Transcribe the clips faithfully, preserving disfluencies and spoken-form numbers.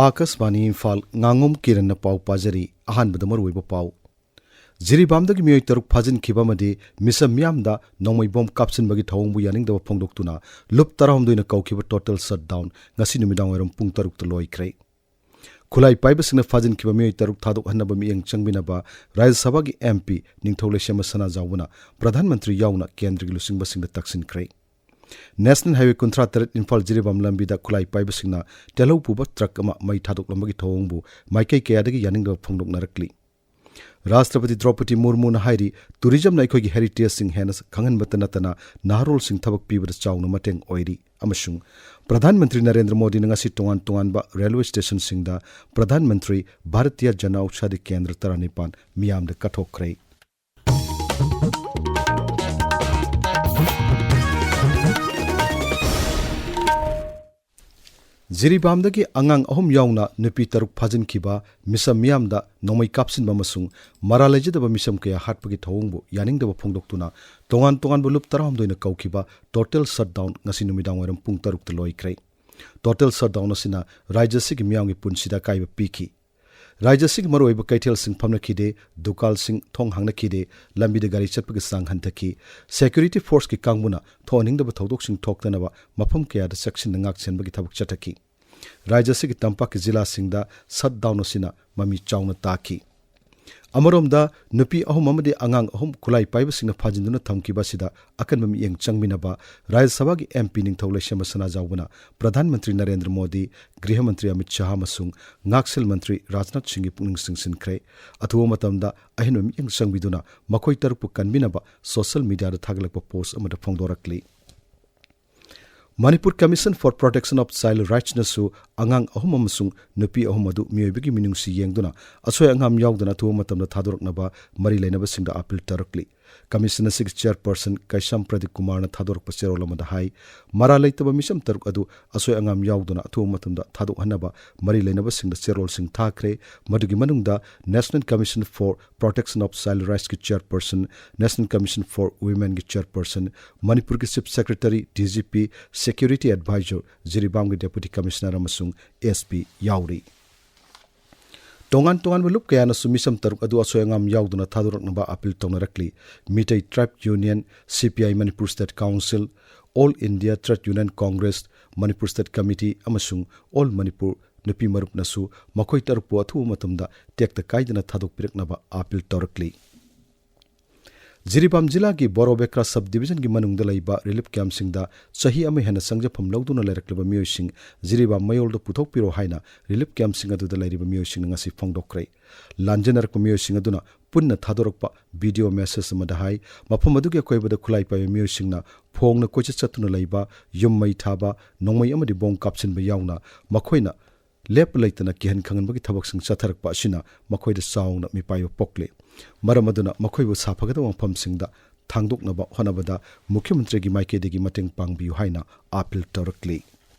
ꯑꯥꯀꯥꯁꯕꯥꯅꯤ ꯏꯝꯐꯥꯜ, ꯉꯥꯉꯣꯝ ꯀꯤꯔꯟꯅ ꯄꯥꯎ ꯄꯥꯖꯔꯤ꯫ ꯑꯍꯥꯟꯕꯗ ꯃꯔꯨꯑꯣꯏꯕ ꯄꯥꯎ꯫ ꯖꯤꯔꯤꯕꯥꯝꯗꯒꯤ ꯃꯤꯑꯣꯏ ꯇꯔꯨꯛ ꯐꯥꯖꯤꯟꯈꯤꯕ ꯑꯃꯗꯤ ꯃꯤꯁꯝ ꯃꯤꯌꯥꯝꯗ ꯅꯣꯡꯃꯩ ꯕꯣꯝ ꯀꯥꯞꯁꯤꯟꯕꯒꯤ ꯊꯧꯑꯣꯡꯕꯨ ꯌꯥꯅꯤꯡꯗꯕ ꯐꯣꯡꯗꯣꯛꯇꯨꯅ ꯂꯨꯞ ꯇꯔꯥꯍꯨꯝꯗꯣꯏꯅ ꯀꯧꯈꯤꯕ ꯇꯣꯇꯦꯜ ꯁꯠꯗꯥꯎꯟ ꯉꯁꯤ ꯅꯨꯃꯤꯗꯥꯡꯋꯥꯏꯔꯝ ꯄꯨꯡ ꯇꯔꯨꯛꯇ ꯂꯣꯏꯈ꯭ꯔꯦ꯫ ꯈꯨꯠꯂꯥꯏ ꯄꯥꯏꯕꯁꯤꯡꯅ ꯐꯥꯖꯤꯟꯈꯤꯕ ꯃꯤꯑꯣꯏ ꯇꯔꯨꯛ ꯊꯥꯗꯣꯛꯍꯟꯅꯕ ꯃꯤꯠꯌꯦꯡ ꯆꯪꯃꯤꯟꯅꯕ ꯔꯥꯖ꯭ꯌ ꯁꯚꯥꯒꯤ ꯑꯦꯝ ꯄꯤ ꯅꯤꯡꯊꯧ ꯂꯩꯁꯦꯝꯕ ꯁꯅꯥꯖꯥꯎꯕꯅ ꯄ꯭ꯔꯙꯥꯟ ꯃꯟꯇ꯭ꯔꯤ ꯌꯥꯎꯅ ꯀꯦꯟꯗ꯭ꯔꯒꯤ ꯂꯨꯆꯤꯡꯕꯁꯤꯡꯗ ꯇꯛꯁꯤꯟꯈ꯭ꯔꯦ꯫ ꯅꯦꯁꯅꯦꯜ ꯍꯥꯏꯋꯦ ꯀꯨꯟꯊ꯭ꯔꯥ ꯇꯔꯦꯠ ꯏꯝꯐꯥꯜ ꯖꯤꯔꯤꯕꯥꯝ ꯂꯝꯕꯤꯗ ꯈꯨꯠꯂꯥꯏ ꯄꯥꯏꯕꯁꯤꯡꯅ ꯇꯦꯜꯍꯧ ꯄꯨꯕ ꯇ꯭ꯔꯛ ꯑꯃ ꯃꯩ ꯊꯥꯗꯣꯛꯂꯝꯕꯒꯤ ꯊꯧꯑꯣꯡꯕꯨ ꯃꯥꯏꯀꯩ ꯀꯌꯥꯗꯒꯤ ꯌꯥꯅꯤꯡꯗꯕ ꯐꯣꯡꯗꯣꯛꯅꯔꯛꯂꯤ꯫ ꯔꯥꯁꯇ꯭ꯔꯄꯇꯤ ꯗ꯭ꯔꯧꯄꯗꯤ ꯃꯨꯔꯃꯨꯅ ꯍꯥꯏꯔꯤ, ꯇꯨꯔꯤꯖꯝꯅ ꯑꯩꯈꯣꯏꯒꯤ ꯍꯦꯔꯤꯇꯦꯖꯁꯤꯡ ꯍꯦꯟꯅ ꯈꯪꯍꯟꯕꯇ ꯅꯠꯇꯅ ꯅꯍꯥꯔꯣꯜꯁꯤꯡ ꯊꯕꯛ ꯄꯤꯕꯗ ꯆꯥꯎꯅ ꯃꯇꯦꯡ ꯑꯣꯏꯔꯤ꯫ ꯑꯃꯁꯨꯡ ꯄ꯭ꯔꯙꯥꯟ ꯃꯟꯇ꯭ꯔꯤ ꯅꯔꯦꯟꯗ꯭ꯔ ꯃꯣꯗꯤꯅ ꯉꯁꯤ ꯇꯣꯉꯥꯟ ꯇꯣꯉꯥꯟꯕ ꯔꯦꯜꯋꯦ ꯁ꯭ꯇꯦꯁꯟꯁꯤꯡꯗ ꯄ꯭ꯔꯙꯥꯟ ꯃꯟꯇ꯭ꯔꯤ ꯚꯥꯔꯇꯤꯌ ꯖꯟ ꯑꯧꯁꯥꯙꯤ ꯀꯦꯟꯗ꯭ꯔ ꯇꯔꯥꯅꯤꯄꯥꯟ ꯃꯤꯌꯥꯝꯗ ꯀꯠꯊꯣꯛꯈ꯭ꯔꯦ꯫ ꯖꯤꯔꯤꯕꯥꯝꯗꯒꯤ ꯑꯉꯥꯡ ꯑꯍꯨꯝ ꯌꯥꯎꯅ ꯅꯨꯄꯤ ꯇꯔꯨꯛ ꯐꯥꯖꯤꯟꯈꯤꯕ, ꯃꯤꯁꯝ ꯃꯤꯌꯥꯝꯗ ꯅꯣꯡꯃꯩ ꯀꯥꯞꯁꯤꯟꯕ ꯑꯃꯁꯨꯡ ꯃꯔꯥꯜ ꯂꯩꯖꯗꯕ ꯃꯤꯁꯝ ꯀꯌꯥ ꯍꯥꯠꯄꯒꯤ ꯊꯧꯑꯣꯡꯕꯨ ꯌꯥꯅꯤꯡꯗꯕ ꯐꯣꯡꯗꯣꯛꯇꯨꯅ ꯇꯣꯉꯥꯟ ꯇꯣꯉꯥꯟꯕ ꯂꯨꯞ ꯇꯔꯥꯍꯨꯝꯗꯣꯏꯅ ꯀꯧꯈꯤꯕ ꯇꯣꯇꯦꯜ ꯁꯠꯗꯥꯎꯟ ꯉꯁꯤ ꯅꯨꯃꯤꯗꯥꯡꯋꯥꯏꯔꯝ ꯄꯨꯡ ꯇꯔꯨꯛꯇ ꯂꯣꯏꯈ꯭ꯔꯦ꯫ ꯇꯣꯇꯦꯜ ꯁꯠꯗꯥꯎꯟ ꯑꯁꯤꯅ ꯔꯥꯖ꯭ꯌ ꯑꯁꯤꯒꯤ ꯃꯤꯌꯥꯝꯒꯤ ꯄꯨꯟꯁꯤꯗ ꯑꯀꯥꯏꯕ ꯄꯤꯈꯤ꯫ ꯔꯥꯖ꯭ꯌ ꯑꯁꯤꯒꯤ ꯃꯔꯨꯑꯣꯏꯕ ꯀꯩꯊꯦꯜꯁꯤꯡ ꯐꯝꯅꯈꯤꯗꯦ, ꯗꯨꯀꯥꯟꯁꯤꯡ ꯊꯣꯡ ꯍꯥꯡꯅꯈꯤꯗꯦ, ꯂꯝꯕꯤꯗ ꯒꯥꯔꯤ ꯆꯠꯄꯒꯤ ꯆꯥꯡ ꯍꯟꯊꯈꯤ꯫ ꯁꯦꯀ꯭ꯌꯨꯔꯤꯇꯤ ꯐꯣꯔꯁꯀꯤ ꯀꯥꯡꯕꯨꯅ ꯊꯣꯛꯍꯟꯅꯤꯡꯗꯕ ꯊꯧꯗꯣꯛꯁꯤꯡ ꯊꯣꯛꯇꯅꯕ ꯃꯐꯝ ꯀꯌꯥꯗ ꯆꯦꯛꯁꯤꯟꯅ ꯉꯥꯛꯁꯦꯟꯕꯒꯤ ꯊꯕꯛ ꯆꯠꯊꯈꯤ꯫ ꯔꯥꯖ꯭ꯌ ꯑꯁꯤꯒꯤ ꯇꯝꯄꯥꯛꯀꯤ ꯖꯤꯂꯥꯁꯤꯡꯗ ꯁꯠꯗꯥꯎꯟ ꯑꯁꯤꯅ ꯃꯃꯤ ꯆꯥꯎꯅ ꯇꯥꯈꯤ꯫ ꯑꯃꯔꯣꯝꯗ, ꯅꯨꯄꯤ ꯑꯍꯨꯝ ꯑꯃꯗꯤ ꯑꯉꯥꯡ ꯑꯍꯨꯝ ꯈꯨꯠꯂꯥꯏ ꯄꯥꯏꯕꯁꯤꯡꯅ ꯐꯥꯖꯤꯟꯗꯨꯅ ꯊꯝꯈꯤꯕ ꯑꯁꯤꯗ ꯑꯀꯟꯕ ꯃꯤꯠꯌꯦꯡ ꯆꯪꯃꯤꯟꯅꯕ ꯔꯥꯖ꯭ꯌ ꯁꯚꯥꯒꯤ ꯑꯦꯝ ꯄꯤ ꯅꯤꯡꯊꯧ ꯂꯩꯁꯦꯝꯕ ꯁꯅꯥꯖꯥꯎꯕꯅ ꯄ꯭ꯔꯙꯥꯟ ꯃꯟꯇ꯭ꯔꯤ ꯅꯔꯦꯟꯗ꯭ꯔ ꯃꯣꯗꯤ, ꯒ꯭ꯔꯤꯍ ꯃꯟꯇ꯭ꯔꯤ ꯑꯃꯤꯠ ꯁꯍꯥ ꯑꯃꯁꯨꯡ ꯉꯥꯛꯁꯦꯜ ꯃꯟꯇ꯭ꯔꯤ ꯔꯥꯖꯅꯥꯊ ꯁꯤꯡꯒꯤ ꯄꯨꯛꯅꯤꯡ ꯆꯤꯡꯁꯤꯟꯈ꯭ꯔꯦ꯫ ꯑꯊꯨꯕ ꯃꯇꯝꯗ ꯑꯍꯦꯟꯕ ꯃꯤꯠꯌꯦꯡ ꯆꯪꯕꯤꯗꯨꯅ ꯃꯈꯣꯏ ꯇꯔꯨꯛꯄꯨ ꯀꯟꯕꯤꯅꯕ ꯁꯣꯁꯤꯌꯦꯜ ꯃꯤꯗꯤꯌꯥꯗ ꯊꯥꯒꯠꯂꯛꯄ ꯄꯣꯁ꯭ꯠ ꯑꯃꯗ ꯐꯣꯡꯗꯣꯔꯛꯂꯤ꯫ Manipur commission for protection of child ꯔꯥꯏꯠꯁꯅꯁꯨ ꯑꯉꯥꯡ ꯑꯍꯨꯝ ꯑꯃꯁꯨꯡ ꯅꯨꯄꯤ ꯑꯍꯨꯝ ꯑꯗꯨ ꯃꯤꯑꯣꯏꯕꯒꯤ ꯃꯤꯅꯨꯡꯁꯤ ꯌꯦꯡꯗꯨꯅ ꯑꯁꯣꯏ ꯑꯉꯥꯝ ꯌꯥꯎꯗꯅ ꯑꯊꯨꯕ ꯃꯇꯝꯗ ꯊꯥꯗꯣꯔꯛꯅꯕ ꯃꯔꯤ ꯂꯩꯅꯕꯁꯤꯡꯗ ꯑꯄꯤꯜ ꯇꯧꯔꯛꯂꯤ꯫ ꯀꯃꯤꯁꯟ ꯑꯁꯤꯒꯤ ꯆꯦꯌꯔꯄꯔꯁꯟ ꯀꯩꯁꯥꯝ ꯄ꯭ꯔꯗꯤꯞ ꯀꯨꯃꯥꯔꯅ ꯊꯥꯗꯣꯔꯛꯄ ꯆꯦꯔꯣꯜ ꯑꯃꯗ ꯍꯥꯏ, ꯃꯔꯥꯜ ꯂꯩꯇꯕ ꯃꯤꯁꯝ ꯇꯔꯨꯛ ꯑꯗꯨ ꯑꯁꯣꯏ ꯑꯉꯥꯝ ꯌꯥꯎꯗꯅ ꯑꯊꯨꯕ ꯃꯇꯝꯗ ꯊꯥꯗꯣꯛꯍꯟꯅꯕ ꯃꯔꯤ ꯂꯩꯅꯕꯁꯤꯡꯗ ꯆꯦꯔꯣꯜꯁꯤꯡ ꯊꯥꯈ꯭ꯔꯦ꯫ ꯃꯗꯨꯒꯤ ꯃꯅꯨꯡꯗ national commission for protection of child ꯔꯥꯏꯠꯁꯀꯤ ꯆꯦꯌꯔꯄꯔꯁꯟ, ꯅꯦꯁꯅꯦꯜ ꯀꯃꯤꯁꯟ ꯐꯣꯔ ꯋꯤꯃꯦꯟꯒꯤ ꯆꯦꯌꯔꯄꯔꯁꯟ, ꯃꯅꯤꯄꯨꯔꯒꯤ chief secretary, D G P, Security Advisor, ꯖꯤꯔꯤꯕꯥꯝꯒꯤ Deputy Commissioner ꯑꯃꯁꯨꯡ S P ꯌꯥꯎꯔꯤ꯫ ꯇꯣꯉꯥꯟ ꯇꯣꯉꯥꯟꯕ ꯂꯨꯞ ꯀꯌꯥꯅꯁꯨ ꯃꯤꯆꯝ ꯇꯔꯨꯛ ꯑꯗꯨ ꯑꯁꯣꯏ ꯑꯉꯥꯝ ꯌꯥꯎꯗꯅ ꯊꯥꯗꯣꯔꯛꯅꯕ ꯑꯥꯄꯤꯜ ꯇꯧꯅꯔꯛꯂꯤ꯫ Meitei Tribe Union, C P I Manipur State Council, All India Trade Union Congress, Manipur State Committee ꯑꯃꯁꯨꯡ All Manipur ꯅꯨꯄꯤ ꯃꯔꯨꯞꯅꯁꯨ ꯃꯈꯣꯏ ꯇꯔꯨꯛꯄꯨ ꯑꯊꯨꯕ ꯃꯇꯝꯗ ꯇꯦꯛꯇ ꯀꯥꯏꯗꯅ ꯊꯥꯗꯣꯛꯄꯤꯔꯛꯅꯕ ꯑꯥꯄꯤꯜ ꯇꯧꯔꯛꯂꯤ꯫ ꯖꯤꯔꯤꯕꯥꯝ ꯖꯤꯂꯥꯒꯤ ꯕꯣꯔꯣꯕꯦꯀ꯭ꯔꯥ sub division ꯒꯤ ꯃꯅꯨꯡꯗ ꯂꯩꯕ relief camp ꯁꯤꯡꯗ ꯆꯍꯤ ꯑꯃ ꯍꯦꯟꯅ ꯆꯪꯖꯐꯝ ꯂꯧꯗꯨꯅ ꯂꯩꯔꯛꯂꯕ ꯃꯤꯑꯣꯏꯁꯤꯡ ꯖꯤꯔꯤꯕꯥꯝ ꯃꯌꯣꯜꯗ ꯄꯨꯊꯣꯛꯄꯤꯔꯣ ꯍꯥꯏꯅ relief camp ꯁꯤꯡ ꯑꯗꯨꯗ ꯂꯩꯔꯤꯕ ꯃꯤꯑꯣꯏꯁꯤꯡꯅ ꯉꯁꯤ ꯐꯣꯡꯗꯣꯛꯈ꯭ꯔꯦ꯫ ꯂꯥꯟꯖꯦꯟꯅꯔꯛꯄ ꯃꯤꯑꯣꯏꯁꯤꯡ ꯑꯗꯨꯅ ꯄꯨꯟꯅ ꯊꯥꯗꯣꯔꯛꯄ video message ꯑꯃꯗ ꯍꯥꯏ, ꯃꯐꯝ ꯑꯗꯨꯒꯤ ꯑꯀꯣꯏꯕꯗ ꯈꯨꯠꯂꯥꯏ ꯄꯥꯏꯕ ꯃꯤꯑꯣꯏꯁꯤꯡꯅ ꯐꯣꯡꯅ ꯀꯣꯏꯆꯠ ꯆꯠꯇꯨꯅ ꯂꯩꯕ, ꯌꯨꯝ ꯃꯩ ꯊꯥꯕ, ꯅꯣꯡꯃꯩ ꯑꯃꯗꯤ ꯕꯣꯝ ꯀꯥꯞꯁꯤꯟꯕ ꯌꯥꯎꯅ ꯃꯈꯣꯏꯅ ꯂꯦꯞꯄ ꯂꯩꯇꯅ ꯀꯤꯍꯟ ꯈꯪꯍꯟꯕꯒꯤ ꯊꯕꯛꯁꯤꯡ ꯆꯠꯊꯔꯛꯄ ꯑꯁꯤꯅ ꯃꯈꯣꯏꯗ ꯆꯥꯎꯅ ꯃꯤꯄꯥꯏꯕ ꯄꯣꯛꯂꯦ꯫ ꯃꯔꯝ ꯑꯗꯨꯅ ꯃꯈꯣꯏꯕꯨ ꯁꯥꯐꯒꯗꯕ ꯃꯐꯝꯁꯤꯡꯗ ꯊꯥꯡꯗꯣꯛꯅꯕ ꯍꯣꯠꯅꯕꯗ ꯃꯨꯈ꯭ꯌ ꯃꯟꯇ꯭ꯔꯤꯒꯤ ꯃꯥꯏꯀꯩꯗꯒꯤ ꯃꯇꯦꯡ ꯄꯥꯡꯕꯤꯌꯨ ꯍꯥꯏꯅ ꯑꯥꯄꯤꯜ ꯇꯧꯔꯛꯂꯤ꯫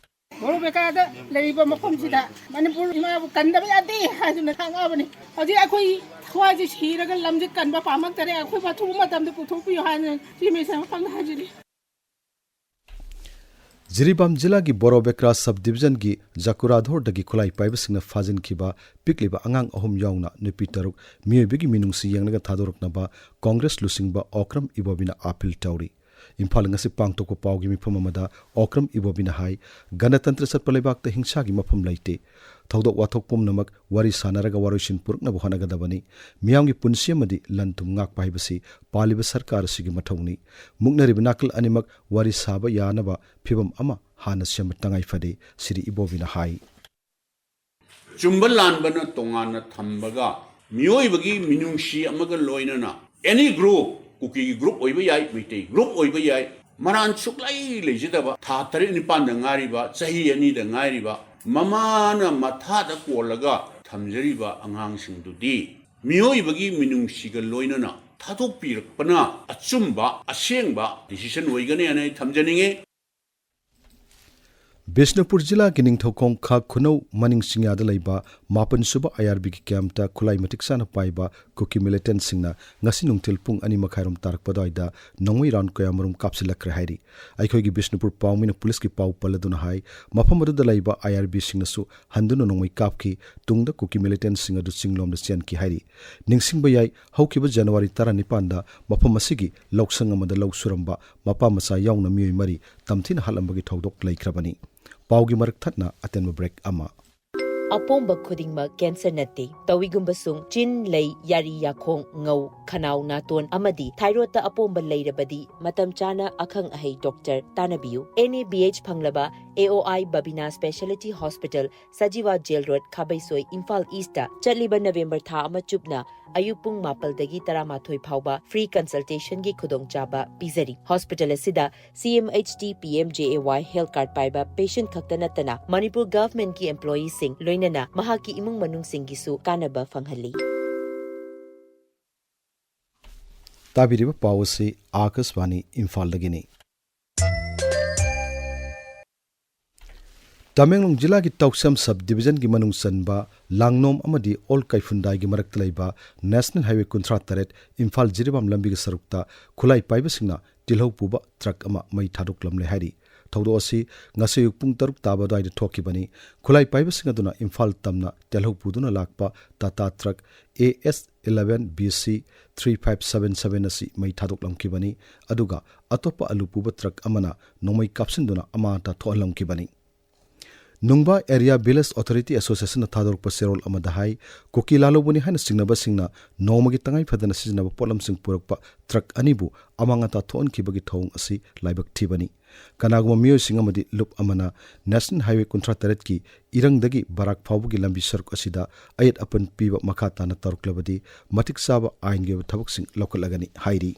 ꯕꯣꯔꯣꯕꯦꯀꯥꯗ ꯂꯩꯔꯤꯕ ꯃꯐꯝꯁꯤꯗ ꯃꯅꯤꯄꯨꯔ ꯏꯃꯥꯕꯨ ꯀꯟꯗꯕ ꯌꯥꯗꯦ ꯍꯥꯏꯗꯨꯅ ꯊꯥꯡꯉꯛꯑꯕꯅꯤ꯫ ꯍꯧꯖꯤꯛ ꯑꯩꯈꯣꯏ ꯊꯋꯥꯏꯁꯦ ꯁꯤꯔꯒ ꯂꯝꯁꯦ ꯀꯟꯕ ꯄꯥꯝꯃꯛꯇꯔꯦ꯫ ꯑꯩꯈꯣꯏ ꯑꯊꯨꯕ ꯃꯇꯝꯗ ꯄꯨꯊꯣꯛꯄꯤꯌꯨ ꯍꯥꯏꯅ ꯁꯤ ꯃꯤꯁ ꯃꯐꯝꯗ ꯍꯥꯏꯖꯔꯤ꯫ ꯖꯤꯔꯤꯕꯥꯝ ꯖꯤꯂꯥꯒꯤ ꯕꯣꯔꯣꯕꯦꯀ꯭ꯔꯥ sub division ꯒꯤ ꯖꯀꯨꯔꯥꯙꯣꯔꯗꯒꯤ ꯈꯨꯠꯂꯥꯏ ꯄꯥꯏꯕꯁꯤꯡꯅ ꯐꯥꯖꯤꯟꯈꯤꯕ ꯄꯤꯛꯂꯤꯕ ꯑꯉꯥꯡ ꯑꯍꯨꯝ ꯌꯥꯎꯅ ꯅꯨꯄꯤ ꯇꯔꯨꯛ ꯃꯤꯑꯣꯏꯕꯒꯤ ꯃꯤꯅꯨꯡꯁꯤ ꯌꯦꯡꯂꯒ ꯊꯥꯗꯣꯔꯛꯅꯕ ꯀꯣꯡꯒ꯭ꯔꯦꯁ ꯂꯨꯆꯤꯡꯕ ꯑꯣꯀ꯭ꯔꯝ ꯏꯕꯣꯕꯤꯅ ꯑꯥꯄꯤꯜ ꯇꯧꯔꯤ꯫ ꯏꯝꯐꯥꯜꯗ ꯉꯁꯤ ꯄꯥꯡꯊꯣꯛꯄ ꯄꯥꯎꯒꯤ ꯃꯤꯐꯝ ꯑꯃꯗ ꯑꯣꯀ꯭ꯔꯝ ꯏꯕꯣꯕꯤꯅ ꯍꯥꯏ, ꯒꯅꯇꯟꯇ꯭ꯔ ꯆꯠꯄ ꯂꯩꯕꯥꯛꯇ ꯍꯤꯡꯁꯥꯒꯤ ꯃꯐꯝ ꯂꯩꯇꯦ꯫ ꯊꯧꯗꯣꯛ ꯋꯥꯊꯣꯛ ꯄꯨꯝꯅꯃꯛ ꯋꯥꯔꯤ ꯁꯥꯅꯔꯒ ꯋꯥꯔꯣꯏꯁꯤꯟ ꯄꯨꯔꯛꯅꯕ ꯍꯣꯠꯅꯒꯗꯕꯅꯤ꯫ ꯃꯤꯌꯥꯝꯒꯤ ꯄꯨꯟꯁꯤ ꯑꯃꯗꯤ ꯂꯟ ꯊꯨꯝ ꯉꯥꯛꯄ ꯍꯥꯏꯕꯁꯤ ꯄꯥꯜꯂꯤꯕ ꯁꯔꯀꯥꯔ ꯑꯁꯤꯒꯤ ꯃꯊꯧꯅꯤ꯫ ꯃꯨꯛꯅꯔꯤꯕ ꯅꯥꯀꯜ ꯑꯅꯤꯃꯛ ꯋꯥꯔꯤ ꯁꯥꯕ ꯌꯥꯅꯕ ꯐꯤꯚꯝ ꯑꯃ ꯍꯥꯟꯅ ꯁꯦꯝꯕ ꯇꯉꯥꯏ ꯐꯗꯦ꯫ ꯁꯤꯔꯤ ꯏꯕꯣꯕꯤꯅ ꯍꯥꯏ꯫ ꯆꯨꯝꯕ ꯂꯥꯟꯕꯅ ꯇꯣꯉꯥꯟꯅ ꯊꯝꯕꯒ ꯃꯤꯑꯣꯏꯕꯒꯤ ꯃꯤꯅꯨꯡꯁꯤ ꯑꯃꯒ ꯂꯣꯏꯅꯅ any group, ꯀꯨꯀꯤꯒꯤ group ꯑꯣꯏꯕ ꯌꯥꯏ, ꯃꯩꯇꯩ group ꯑꯣꯏꯕ ꯌꯥꯏ, ꯃꯔꯥꯟ ꯁꯨꯛꯂꯩ ꯂꯩꯖꯗꯕ ꯊꯥ ꯇꯔꯦꯠ ꯅꯤꯄꯥꯟꯗ ꯉꯥꯏꯔꯤꯕ, ꯆꯍꯤ ꯑꯅꯤꯗ ꯉꯥꯏꯔꯤꯕ, ꯃꯃꯥꯅ ꯃꯊꯥꯗ ꯀꯣꯜꯂꯒ ꯊꯝꯖꯔꯤꯕ ꯑꯉꯥꯡꯁꯤꯡꯗꯨꯗꯤ ꯃꯤꯑꯣꯏꯕꯒꯤ ꯃꯤꯅꯨꯡꯁꯤꯒ ꯂꯣꯏꯅꯅ ꯊꯥꯗꯣꯛꯄꯤꯔꯛꯄꯅ ꯑꯆꯨꯝꯕ, ꯑꯁꯦꯡꯕ decision ꯑꯣꯏꯒꯅꯤ ꯍꯥꯏꯅ ꯑꯩ ꯊꯝꯖꯅꯤꯡꯉꯤ꯫ ꯕꯤꯁꯅꯨꯄꯨꯔ ꯖꯤꯂꯥꯒꯤ ꯅꯤꯡꯊꯧꯈꯣꯡ ꯈꯥ ꯈꯨꯅꯧ ꯃꯅꯤꯡ ꯆꯤꯡꯌꯥꯗ ꯂꯩꯕ ꯃꯥꯄꯟ ꯁꯨꯕ ꯑꯥꯏ ꯑꯥꯔ ꯕꯤꯒꯤ ꯀꯦꯝꯞꯇ ꯈꯨꯠꯂꯥꯏ ꯃꯇꯤꯛ ꯆꯥꯅ ꯄꯥꯏꯕ ꯀꯨꯀꯤ ꯃꯤꯂꯤꯇꯦꯟꯠꯁꯤꯡꯅ ꯉꯁꯤ ꯅꯨꯡꯊꯤꯜ ꯄꯨꯡ ꯑꯅꯤ ꯃꯈꯥꯏꯔꯣꯝ ꯇꯥꯔꯛꯄ ꯑꯗꯨꯋꯥꯏꯗ ꯅꯣꯡꯃꯩ ꯔꯥꯎꯟ ꯀꯌꯥꯃꯔꯨꯝ ꯀꯥꯞꯁꯤꯜꯂꯛꯈ꯭ꯔꯦ ꯍꯥꯏꯔꯤ꯫ ꯑꯩꯈꯣꯏꯒꯤ ꯕꯤꯁꯅꯨꯄꯨꯔ ꯄꯥꯎꯃꯤꯅ ꯄꯨꯂꯤꯁꯀꯤ ꯄꯥꯎ ꯄꯜꯂꯗꯨꯅ ꯍꯥꯏ, ꯃꯐꯝ ꯑꯗꯨꯗ ꯂꯩꯕ ꯑꯥꯏ ꯑꯥꯔ ꯕꯤꯁꯤꯡꯅꯁꯨ ꯍꯟꯗꯨꯅ ꯅꯣꯡꯃꯩ ꯀꯥꯞꯈꯤ꯫ ꯇꯨꯡꯗ ꯀꯨꯀꯤ ꯃꯤꯂꯤꯇꯦꯟꯠꯁꯤꯡ ꯑꯗꯨ ꯆꯤꯡꯂꯣꯝꯗ ꯆꯦꯟꯈꯤ ꯍꯥꯏꯔꯤ꯫ ꯅꯤꯡꯁꯤꯡꯕ ꯌꯥꯏ, ꯍꯧꯈꯤꯕ ꯖꯅꯋꯥꯔꯤ ꯇꯔꯥꯅꯤꯄꯥꯟꯗ ꯃꯐꯝ ꯑꯁꯤꯒꯤ ꯂꯧꯁꯪ ꯑꯃꯗ ꯂꯧ ꯁꯨꯔꯝꯕ ꯃꯄꯥ ꯃꯆꯥ ꯌꯥꯎꯅ ꯃꯤꯑꯣꯏ ꯃꯔꯤ ꯇꯝꯊꯤꯅ ꯍꯥꯠꯂꯝꯕꯒꯤ ꯊꯧꯗꯣꯛ ꯂꯩꯈ꯭ꯔꯕꯅꯤ꯫ ꯄꯥꯎꯒꯤ ꯃꯔꯛ ꯊꯠꯅ ꯑꯇꯦꯟꯕ ꯕ꯭ꯔꯦꯛ ꯑꯃ꯫ ꯑꯄꯣꯝꯕ ꯈꯨꯗꯤꯡꯃꯛ ꯀꯦꯟꯁꯔ ꯅꯠꯇꯦ꯫ ꯇꯧꯏꯒꯨꯝꯕꯁꯨꯡ ꯆꯤꯟ, ꯂꯩ, ꯌꯥꯔꯤ, ꯌꯥꯈꯣꯡ, ꯉꯧ, ꯈꯅꯥꯎ, ꯅꯥꯇꯣꯟ ꯑꯃꯗꯤ ꯊꯥꯏꯔꯣꯏꯗꯇ ꯑꯄꯣꯝꯕ ꯂꯩꯔꯕꯗꯤ ꯃꯇꯝ ꯆꯥꯅ ꯑꯈꯪ ꯑꯍꯩ ꯗꯣꯛꯇꯔ ꯇꯥꯟꯅꯕꯤꯌꯨ꯫ ꯑꯦꯟ ꯑꯦ ꯕꯤ ꯑꯩꯆ ꯐꯪꯂꯕ A O I Babina specialty hospital, Sajiwa jail road, Khabeisoi, Imphal east ꯆꯠꯂꯤꯕ ꯅꯕꯦꯝꯕꯔ ꯊꯥ ꯑꯃ ꯆꯨꯞꯅ ꯑꯌꯨꯛ ꯄꯨꯡ ꯃꯥꯄꯜꯗꯒꯤ ꯇꯔꯥꯃꯥꯊꯣꯏ ꯐꯥꯎꯕ ꯐ꯭ꯔꯤ ꯀꯟꯁꯜꯇꯦꯁꯟꯒꯤ ꯈꯨꯗꯣꯡꯆꯥꯕ ꯄꯤꯖꯔꯤ꯫ ꯍꯣꯁꯄꯤꯇꯥꯜ ꯑꯁꯤꯗ C M H D P M J A Y health card ꯄꯥꯏꯕ ꯄꯦꯁꯦꯟꯠ ꯈꯛꯇ ꯅꯠꯇꯅ ꯃꯅꯤꯄꯨꯔ ꯒꯚꯔꯟꯃꯦꯟꯠꯀꯤ ꯑꯦꯝꯄ꯭ꯂꯣꯌꯤꯁꯤꯡ ꯂꯣꯏꯅꯅ ꯃꯍꯥꯛꯀꯤ ꯏꯃꯨꯡ ꯃꯅꯨꯡꯁꯤꯡꯒꯤꯁꯨ ꯀꯥꯟꯅꯕ ꯐꯪꯍꯜꯂꯤ꯫ ꯇꯥꯕꯤꯔꯤꯕ ꯄꯥꯎ ꯑꯁꯤ ꯑꯥꯀꯥꯁꯕꯥꯅꯤ ꯏꯝꯐꯥꯜꯗꯒꯤꯅꯤ꯫ ꯇꯃꯦꯡꯂꯣꯡ ꯖꯤꯂꯥꯒꯤ ꯇꯧꯁꯝ ꯁꯕ ꯗꯤꯕꯤꯖꯟꯒꯤ ꯃꯅꯨꯡ ꯆꯟꯕ ꯂꯥꯡꯅꯣꯝ ꯑꯃꯗꯤ ꯑꯣꯜ ꯀꯩꯐꯨꯟꯗꯥꯏꯒꯤ ꯃꯔꯛꯇ ꯂꯩꯕ ꯅꯦꯁꯅꯦꯜ ꯍꯥꯏꯋꯦ ꯀꯨꯟꯊ꯭ꯔꯥ ꯇꯔꯦꯠ ꯏꯝꯐꯥꯜ ꯖꯤꯔꯤꯕꯥꯝ ꯂꯝꯕꯤꯒꯤ ꯁꯔꯨꯛꯇ ꯈꯨꯠꯂꯥꯏ ꯄꯥꯏꯕꯁꯤꯡꯅ ꯇꯤꯜꯍꯧ ꯄꯨꯕ ꯇ꯭ꯔꯛ ꯑꯃ ꯃꯩ ꯊꯥꯗꯣꯛꯂꯝꯂꯦ ꯍꯥꯏꯔꯤ꯫ ꯊꯧꯗꯣꯛ ꯑꯁꯤ ꯉꯁꯤ ꯑꯌꯨꯛ ꯄꯨꯡ ꯇꯔꯨꯛ ꯇꯥꯕ ꯑꯗꯨꯋꯥꯏꯗ ꯊꯣꯛꯈꯤꯕꯅꯤ꯫ ꯈꯨꯠꯂꯥꯏ ꯄꯥꯏꯕꯁꯤꯡ ꯑꯗꯨꯅ ꯏꯝꯐꯥꯜ ꯇꯝꯅ ꯇꯤꯜꯍꯧ ꯄꯨꯗꯨꯅ ꯂꯥꯛꯄ Tata truck A S eleven B C three five seven seven ꯑꯁꯤ ꯃꯩ ꯊꯥꯗꯣꯛꯂꯝꯈꯤꯕꯅꯤ꯫ ꯑꯗꯨꯒ ꯑꯇꯣꯞꯄ ꯑꯂꯨ ꯄꯨꯕ ꯇ꯭ꯔꯛ ꯑꯃꯅ ꯅꯣꯡꯃꯩ ꯀꯥꯞꯁꯤꯟꯗꯨꯅ ꯑꯃꯥꯡ ꯑꯇꯥ ꯊꯣꯛꯍꯜꯂꯝꯈꯤꯕꯅꯤ꯫ ꯅꯨꯡꯕꯥ ꯑꯦꯔꯤꯌꯥ ꯚꯤꯂꯦꯖ ꯑꯣꯊꯣꯔꯤꯇꯤ ꯑꯦꯁꯣꯁꯤꯌꯦꯁꯟꯅ ꯊꯥꯗꯣꯔꯛꯄ ꯆꯦꯔꯣꯜ ꯑꯃꯗ ꯍꯥꯏ, ꯀꯨꯀꯤ ꯂꯥꯂꯧꯕꯅꯤ ꯍꯥꯏꯅ ꯆꯤꯡꯅꯕꯁꯤꯡꯅ ꯅꯣꯡꯃꯒꯤ ꯇꯉꯥꯏ ꯐꯗꯅ ꯁꯤꯖꯤꯟꯅꯕ ꯄꯣꯠꯂꯝꯁꯤꯡ ꯄꯨꯔꯛꯄ ꯇ꯭ꯔꯛ ꯑꯅꯤꯕꯨ ꯑꯃꯥꯡ ꯑꯇꯥ ꯊꯣꯛꯍꯟꯈꯤꯕꯒꯤ ꯊꯧꯑꯣꯡ ꯑꯁꯤ ꯂꯥꯏꯕꯛ ꯊꯤꯕꯅꯤ꯫ ꯀꯅꯥꯒꯨꯝꯕ ꯃꯤꯑꯣꯏꯁꯤꯡ ꯑꯃꯗꯤ ꯂꯨꯞ ꯑꯃꯅ ꯅꯦꯁꯅꯦꯜ ꯍꯥꯏꯋꯦ ꯀꯨꯟꯊ꯭ꯔꯥ ꯇꯔꯦꯠꯀꯤ ꯏꯔꯪꯗꯒꯤ ꯕꯔꯥꯛ ꯐꯥꯎꯕꯒꯤ ꯂꯝꯕꯤ ꯁꯔꯨꯛ ꯑꯁꯤꯗ ꯑꯌꯦꯠ ꯑꯄꯟ ꯄꯤꯕ ꯃꯈꯥ ꯇꯥꯅ ꯇꯧꯔꯛꯂꯕꯗꯤ ꯃꯇꯤꯛ ꯆꯥꯕ ꯑꯥꯏꯟꯒꯤ ꯑꯣꯏꯕ ꯊꯕꯛꯁꯤꯡ ꯂꯧꯈꯠꯂꯒꯅꯤ ꯍꯥꯏꯔꯤ꯫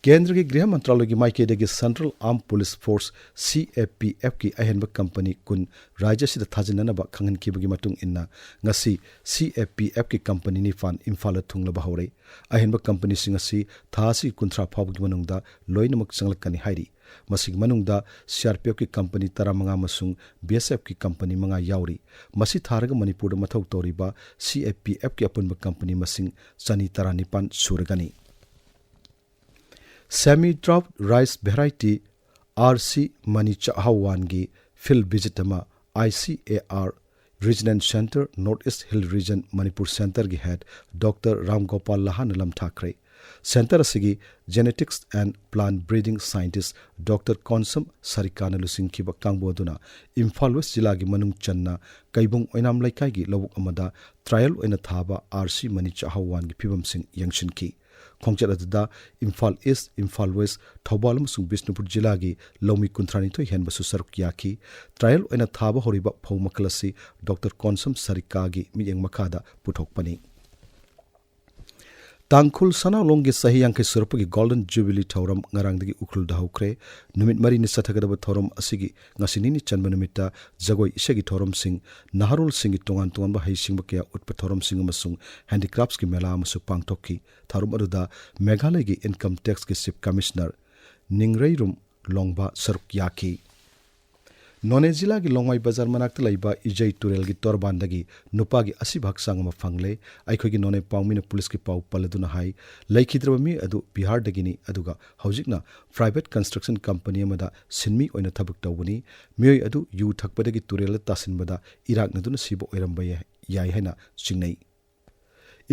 ꯀꯦꯟꯗ꯭ꯔꯒꯤ ꯒ꯭ꯔꯤꯍ ꯃꯟꯇ꯭ꯔꯥꯂꯌꯒꯤ ꯃꯥꯏꯀꯩꯗꯒꯤ Central Armed Police Force, C A P F ꯀꯤ ꯑꯍꯦꯟꯕ ꯀꯝꯄꯅꯤ ꯀꯨꯟ ꯔꯥꯖ꯭ꯌ ꯑꯁꯤꯗ ꯊꯥꯖꯤꯟꯅꯅꯕ ꯈꯪꯍꯟꯈꯤꯕꯒꯤ ꯃꯇꯨꯡ ꯏꯟꯅ, ꯉꯁꯤ C A P F ꯀꯤ ꯀꯝꯄꯅꯤ ꯅꯤꯄꯥꯟ ꯏꯝꯐꯥꯜꯗ ꯊꯨꯡꯂꯕ ꯍꯧꯔꯦ꯫ ꯑꯍꯦꯟꯕ ꯀꯝꯄꯅꯤꯁꯤꯡ ꯑꯁꯤ ꯊꯥ ꯑꯁꯤꯒꯤ ꯀꯨꯟꯊ꯭ꯔꯥ ꯐꯥꯎꯕꯒꯤ ꯃꯅꯨꯡꯗ ꯂꯣꯏꯅꯃꯛ ꯆꯪꯂꯛꯀꯅꯤ ꯍꯥꯏꯔꯤ꯫ ꯃꯁꯤꯒꯤ ꯃꯅꯨꯡꯗ C R P F ꯀꯤ ꯀꯝꯄꯅꯤ ꯇꯔꯥꯃꯉꯥ ꯑꯃꯁꯨꯡ B S F ꯀꯤ ꯀꯝꯄꯅꯤ ꯃꯉꯥ ꯌꯥꯎꯔꯤ꯫ ꯃꯁꯤ ꯊꯥꯔꯒ ꯃꯅꯤꯄꯨꯔꯗ ꯃꯊꯧ ꯇꯧꯔꯤꯕ C A P F ꯀꯤ ꯑꯄꯨꯟꯕ ꯀꯝꯄꯅꯤ ꯃꯁꯤꯡ ꯆꯅꯤ ꯇꯔꯥꯅꯤꯄꯥꯟ ꯁꯨꯔꯒꯅꯤ꯫ Semi Drought Rice Variety, R C ꯃꯅꯤ ꯆꯥꯛꯍꯥꯎ ꯋꯥꯟꯒꯤ field visit ꯑꯃ I C A R Regional Centre, North East Hill Region, Manipur Centre ꯒꯤ head Doctor Ram Gopal ꯂꯍꯥꯅ ꯂꯝꯊꯥꯈ꯭ꯔꯦ꯫ Centre ꯑꯁꯤꯒꯤ Genetics and Plant Breeding Scientist Doctor Konsam ꯁꯔꯤꯀꯥꯅ ꯂꯨꯆꯤꯡꯈꯤꯕ ꯀꯥꯡꯕꯨ ꯑꯗꯨꯅ ꯏꯝꯐꯥꯜ West ꯖꯤꯂꯥꯒꯤ ꯃꯅꯨꯡ ꯆꯟꯅ ꯀꯩꯕꯨꯡ ꯑꯣꯏꯅꯥꯝ ꯂꯩꯀꯥꯏꯒꯤ ꯂꯧꯕꯨꯛ ꯑꯃꯗ trial ꯑꯣꯏꯅ ꯊꯥꯕ R C ꯃꯅꯤ ꯆꯥꯛꯍꯥꯎ ꯋꯥꯟꯒꯤ ꯐꯤꯕꯝꯁꯤꯡ ꯌꯦꯡꯁꯤꯟꯈꯤ꯫ ꯈꯣꯡꯆꯠ ꯑꯗꯨꯗ ꯏꯝꯐꯥꯜ East, ꯏꯝꯐꯥꯜ West, ꯊꯧꯕꯥꯜ ꯑꯃꯁꯨꯡ ꯕꯤꯁꯅꯨꯄꯨꯔ ꯖꯤꯂꯥꯒꯤ ꯂꯧꯃꯤ ꯀꯨꯟꯊ꯭ꯔꯥꯅꯤꯊꯣꯏ ꯍꯦꯟꯕꯁꯨ ꯁꯔꯨꯛ ꯌꯥꯈꯤ꯫ Trial ꯑꯣꯏꯅ ꯊꯥꯕ ꯍꯧꯔꯤꯕ ꯐꯧ ꯃꯈꯜ ꯑꯁꯤ Doctor ꯀꯣꯟꯁꯝ ꯁꯔꯤꯀꯥꯒꯤ ꯃꯤꯠꯌꯦꯡ ꯃꯈꯥꯗ ꯄꯨꯊꯣꯛꯄꯅꯤ꯫ ꯇꯥꯡꯈꯨꯜ ꯁꯅꯥꯂꯣꯡꯒꯤ ꯆꯍꯤ ꯌꯥꯡꯈꯩ ꯁꯨꯔꯛꯄꯒꯤ Golden Jubilee ꯊꯧꯔꯝ ꯉꯔꯥꯡꯗꯒꯤ ꯎꯈ꯭ꯔꯨꯜꯗ ꯍꯧꯈ꯭ꯔꯦ꯫ ꯅꯨꯃꯤꯠ ꯃꯔꯤꯅꯤ ꯆꯠꯊꯒꯗꯕ ꯊꯧꯔꯝ ꯑꯁꯤꯒꯤ ꯉꯁꯤ ꯅꯤꯅꯤ ꯆꯟꯕ ꯅꯨꯃꯤꯠꯇ ꯖꯒꯣꯏ ꯏꯁꯩꯒꯤ ꯊꯧꯔꯝꯁꯤꯡ, ꯅꯍꯥꯔꯣꯜꯁꯤꯡꯒꯤ ꯇꯣꯉꯥꯟ ꯇꯣꯉꯥꯟꯕ ꯍꯩꯁꯤꯡꯕ ꯀꯌꯥ ꯎꯠꯄ ꯊꯧꯔꯝꯁꯤꯡ ꯑꯃꯁꯨꯡ handicrafts ꯀꯤ ꯃꯦꯂꯥ ꯑꯃꯁꯨ ꯄꯥꯡꯊꯣꯛꯈꯤ꯫ ꯊꯧꯔꯝ ꯑꯗꯨꯗ ꯃꯦꯘꯥꯂꯌꯒꯤ Income Tax ꯀꯤ Chief Commissioner ꯅꯤꯡꯔꯩꯔꯨꯝ ꯂꯣꯡꯕꯥ ꯁꯔꯨꯛ ꯌꯥꯈꯤ꯫ ꯅꯣꯅꯦ ꯖꯤꯂꯥꯒꯤ ꯂꯣꯡꯃꯥꯏ ꯕꯖꯥꯔ ꯃꯅꯥꯛꯇ ꯂꯩꯕ ꯏꯖꯩ ꯇꯨꯔꯦꯜꯒꯤ ꯇꯣꯔꯕꯥꯟꯗꯒꯤ ꯅꯨꯄꯥꯒꯤ ꯑꯁꯤꯕ ꯍꯛꯆꯥꯡ ꯑꯃ ꯐꯪꯂꯦ꯫ ꯑꯩꯈꯣꯏꯒꯤ ꯅꯣꯅꯦ ꯄꯥꯎꯃꯤꯅ ꯄꯨꯂꯤꯁꯀꯤ ꯄꯥꯎ ꯄꯜꯂꯗꯨꯅ ꯍꯥꯏ, ꯂꯩꯈꯤꯗ꯭ꯔꯕ ꯃꯤꯑꯣꯏ ꯑꯗꯨ ꯕꯤꯍꯥꯔꯗꯒꯤꯅꯤ, ꯑꯗꯨꯒ ꯍꯧꯖꯤꯛꯅ private construction company ꯑꯃꯗ ꯁꯤꯟꯃꯤ ꯑꯣꯏꯅ ꯊꯕꯛ ꯇꯧꯕꯅꯤ꯫ ꯃꯤꯑꯣꯏ ꯑꯗꯨ ꯌꯨ ꯊꯛꯄꯗꯒꯤ ꯇꯨꯔꯦꯜꯗ ꯇꯥꯁꯤꯟꯕꯗ ꯏꯔꯥꯛꯅꯗꯨꯅ ꯁꯤꯕ ꯑꯣꯏꯔꯝꯕ ꯌꯥꯏ, ꯌꯥꯏ ꯍꯥꯏꯅ ꯆꯤꯡꯅꯩ꯫